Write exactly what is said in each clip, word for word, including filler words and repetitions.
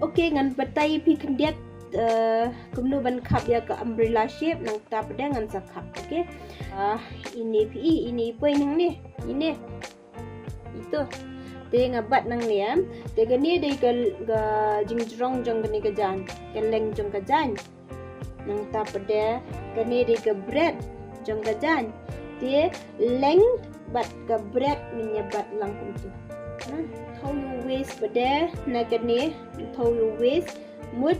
Okay, ngan batai phi khyndiat, eh, kumno ban khap ïa ka umbrella shape, nangta pat de ngan sa khap. Okay. Ah, ine phi i, ine poi nangne, ine. Ito. Te nga bat nangne em. Te kane dei ka, ka jingjrong jong kane ka jaiñ, ka length jong ka jaiñ. Nangta pat de kane dei ka breadth jong ka jaiñ. Te length bad ka breadth ngin ïa bat lang kumto. Hmm, thaw ïa u waist pat de na kane, thaw ïa u waist mut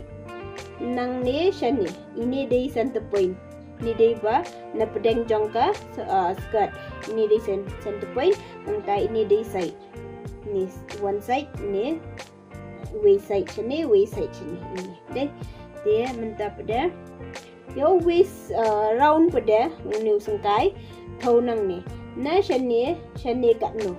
nangne shane. Ine dei center point. Ine dei ba na pdeng jong ka, uh, skirt. Ine dei cen-, center point. Nangta ine dei side. Ine one side, ine waist side shane, waist side shane. Ine dei. Te mynta pat de ïa u waist, uh, round pat de, une u syngkai, thaw nangne. Na shane, shane katno.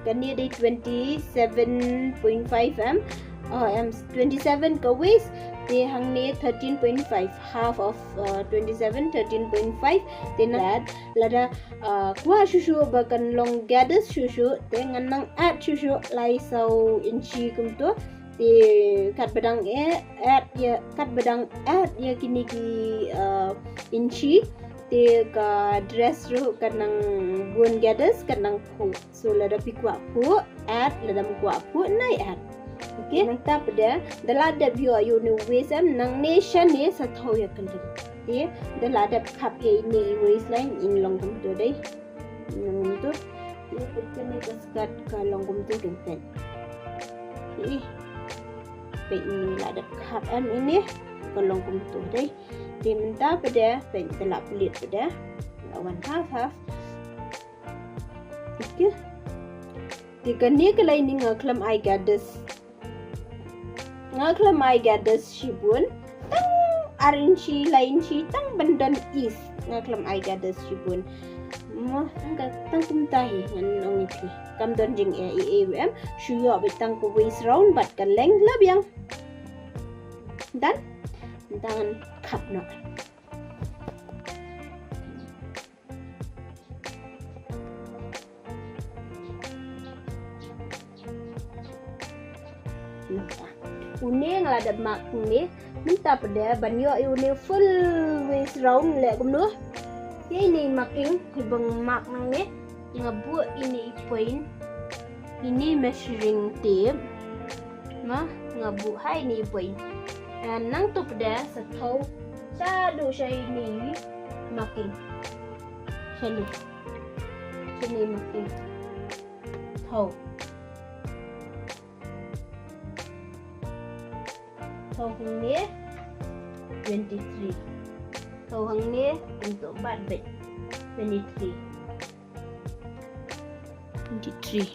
Kane dei twenty-seven point five em. Oh, em, twenty-seven ka waist. Te hangne thirteen point five. Half of, uh, twenty-seven, thirteen point five. Te na lada, uh, kwah shuh shuh ba kan long gathers shuh shuh. Te ngan nang add shuh shuh lai saw inchi kumto. Te katba dang add, add ïa, katba dang add ïa kine ki, uh, inchi. Te ka dress ruh kan nang bun gathers, kan nang phuh. So lada phi kwah phuh, add, lada ym kwah phuh, nai add. Okay, nangta pat de, da la dep ïoh ïa une u waist em, nangne shane sa thaw ïa ka length. Te, da la dep khap ïa ine i waistline, in long kumto dei. Nangto. Te, peit kane ka skirt ka long kumto dei peit. Te, peit ine la dep khap em ine, ka long kumto dei. Te mynta pat de, peit da la plie pat de. La wan half half. Okay. Te kane ka lining nga khlem ai gathers. Nga khlem ai gathers shibun. Tang ar inchi, lai inchi, tang ban don ease. Nga khlem ai gathers shibun. Mo, tang ka, tang kumta hi, ngan ong ïa phi. Kam don jingeh ei ei em. Shu ïoh beit tang ka waist round, bad ka length la biang. Done? Tang khap noh. Mynta. Une nga la dep mark nangne, mynta pat de ban ïoh ïa une full waist round leh kumno. Ïa ine i marking, i ba nga mark nangne, nga buh ine i point, ine i measuring tape, ma, nga buh ha ine i point. And nangto pat de sa thaw, shaduh sha ine i marking. Shane. Shane marking. Thaw. Thaw hangne twenty-three. Thaw hangne kumto bad bad twenty-three. Twenty-three.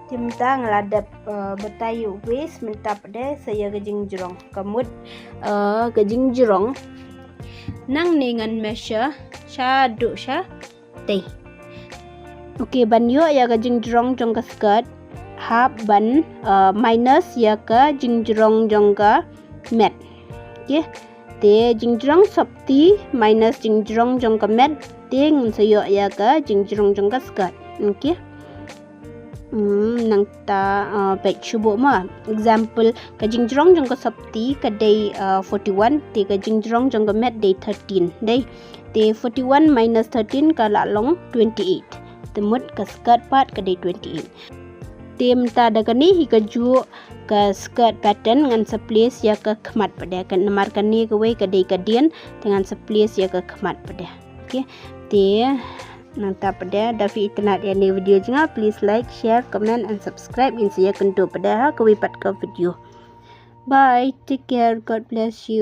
Te mynta nga la dep, eh, batai ïa u waist, mynta pat de sa ïa ka jingjrong. Ka mut, eh, ka jingjrong. Nangne ngan measure shaduh sha tei. Okay, ban ïoh ïa ka jingjrong jong ka skirt, hap ban, eh, minus ïa ka jingjrong jong ka met. Okay. Te jingjrong sopti minus jingjrong jong ka met, te ngan sa ïoh ïa ka jingjrong jong ka skirt. Okay. Hmm, nangta, uh, peit shuh buh ma. Example, ka jingjrong jong ka sopti ka dei, uh, forty-one, te ka jingjrong jong ka met dei thirteen. Dei, te forty-one minus thirteen ka la long twenty-eight. Te mut ka skirt pat ka dei twenty-eight. Te mynta da kane hi kajuh ka skirt pattern ngan sa place ïa ka khmat pat de, ka namar kane kawei ka dei ka dien, te ngan sa place ïa ka khmat pat de. Okay. Te nangta pat de, da phi itynnad ïa ine i video jong nga, please like, share, comment and subscribe, ngin sa ïakynduh pat de ha kawei pat ka video. Bye, take care, God bless you.